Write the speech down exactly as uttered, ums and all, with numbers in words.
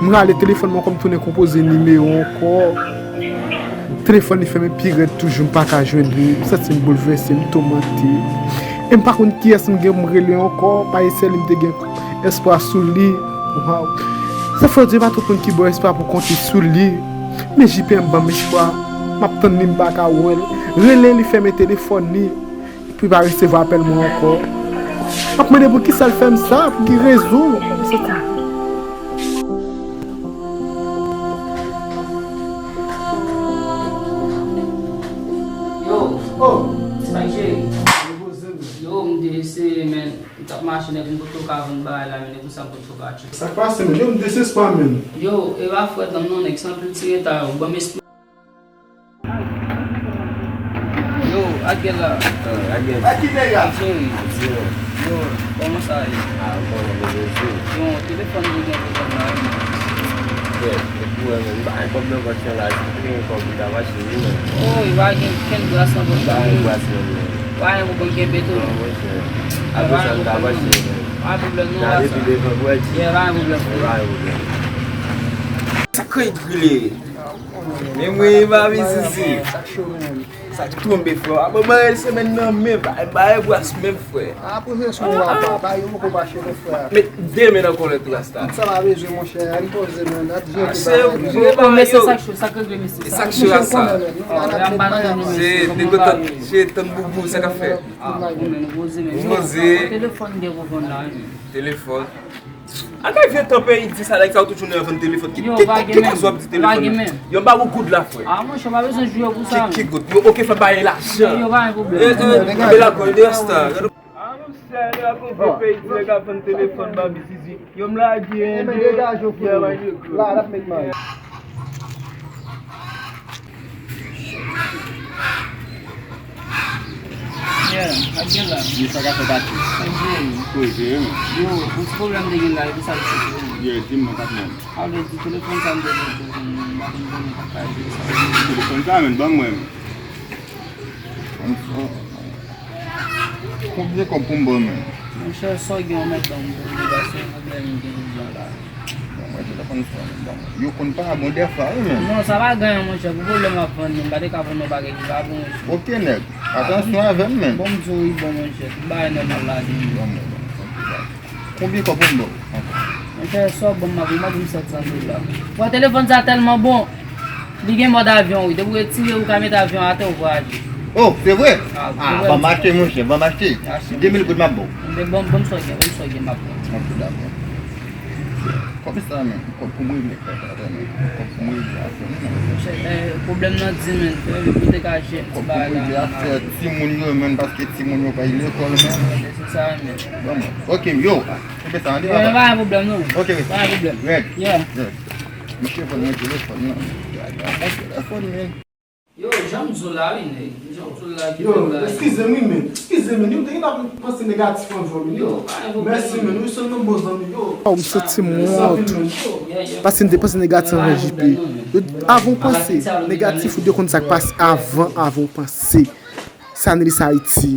M rale telefòn mwen, kòm tounen konpoze nimewo ankò. Telefòn li fèmen pi rèd toujou, m pa ka jwenn li. M santi m boulvèse, m toumante. E m pa konn kiyès m gen pou m rele ankò. Parèyè li, m te gen espwa sou li. Waw. Sa fè w di pa twò konn ki bò espwa pou konte sou li. Men J P M ban m espwa. M ap tann li, m pa ka wè l. Rele li, fèmen telefòn li. Epi pa resevwa apèl mwen ankò. M ap mande pou kisa l fè m sa, pou ki rezon. Yo, oh, sa k cheri? Yo, m te eseye, men m t ap mache, nèg m pot ko ka vann bagay la, men e pou sa m pot ko ka tcheke. Sa k pase, men? Yo, m dezespwa, men. Yo, e pa frèt nan m non, nèg, san pil ti reta yo, ban m espri. Yo, Agel la. Ah, Agel. Ak ki nèg la? Cheri. Yo, kòman sa ye? Ah, kòman, bebe, yo? Yo, telefòn mwen gen pwoblèm la, wi. Frè, e pou wè, men, m pa gen kòb nan vant lan la, si m te gen kòb, m t ap achte, wi, men. Oh, e pa gen kenn gras nan vant la, wi. Pa gen gras nan vant la. Pa gen pwoblèm, kenbe tou. Non, monchè. Apre sa, m t ap achte, men. Pa gen pwoblèm, non. Gade pi devan pou wè, ti. Yeah, pa gen pwoblèm. Pa gen pwoblèm. Sa k rele? Men mwen, e pa vin sisi. Sa k cho, menm? Sa k tonbe, frè? Apa, bagay semèn nan, men, bagay, bagay bras, menm, frè. A, poze sou ou, apa, bagay yo poko mache, non, frè. Men demen nan kòlèt rasta. Tout sa pa bezwen, monchè, ann poze, men, n ap jere tout bagay, men. Yo, men se sa k cho, sa k regle, mesye. Sa k cho a sa. Se degotan, se tann boubou, sa k ap fè. A, ou menm, poze, men. Poze. Telefòn gen pou vann la, wi. Telefòn. An gen vye tan peyi di sa, nèg sa yo tout jounen ap vann telefòn. Ki, ki, ki, ki koz w ap di telefòn? Yo, m ba ou goud la, frè. Ah, monchè, pa bezwen jwe pou sa. Ki, ki goud? Yo, oke, fè bay lajan. Yo, pa gen pwoblèm. E, e, e, la, gòl de rasta. Ah, monchè, nèg ap vann telefòn, babi zizi. Yo, m lage, e, men degaj yo, frè. La, n ap met may. Sa k gen la? Yo, sa ka fè pati. Sa k gen? Koze, wi, men. Yo, yon ti pwoblèm te gen la, epi sa l soti, wi. Yo, di m non, patnè m. A vle di, telefòn sa m te jwenn, m pa konn kòman sa ka jwe sa. Telefòn sa, men, ban mwen, men. Konbyen kòb pou m ba w, men? Monchè, sa w gen, w mèt ban m, paske pwoblèm m gen jodi a la. Ban mwen telefòn sa, men, ban mwen. Yo konn pa bon dèfwa, wi, men. Non, sa pa gen anyen, monchè. Pou pwoblèm ap vann, men m pa te ka vann yon bagay ki pa bon, monchè. Ok, nèg. Atansyon avè m, men. Bon, m di w, wi, bon, monchè. Tout bagay nòmal la, wi. Ban mwen, ban mwen. Konbyen kòb pou m ba w? Monchè, sa w ban m, m ap, m ap di m sèt san dola. Wè, telefòn sa tèlman bon. Li gen mòd avyon, wi. Depi w retire, ou ka mete avyon atè, ou voyaje. Oh, se vre? Ah, ah, ban m achte, monchè, ban m achte. Achte, monchè. De mil goud m ap ba w. Enben, ban m, ban m sa w gen, ban m sa w gen, m ap pran. Ok, dakò. Kòb sa, men, kòb pou m regle kòb sa, men. Kòb pou m regle afè m, men. Monchè, eh, pwoblèm nan di, men, frè, pou te ka jere ti bagay la. Kòb pou m regle afè timoun yo, men, paske timoun yo pa al lekòl, men. Se sa, men. Ban mwen. Ok, yo. Kenbe sa, ann devan. Pa gen pwoblèm, non. Ok, wi. Pa gen pwoblèm. Red. Yeah. Red. Misye vòlè mwen telefòn nan. Gade mwen telefòn, men. Yo, jan m di w la, wi, nèg. Jan m di w la, ki fè bagay. Yo, eskize m, wi, men. Eskize m, men. Yo, te gen ap panse negatif anvè w, men. Yo, pa gen pwoblèm, non. Mèsi, men. Wi, sèlman bon zanmi, yo. Oh, m santi m wont. Paske m te panse negatif anvè J P. Yo, avan w panse negatif, ou dwe konn sa k pase avan, avan w panse. Sanelis Ayiti.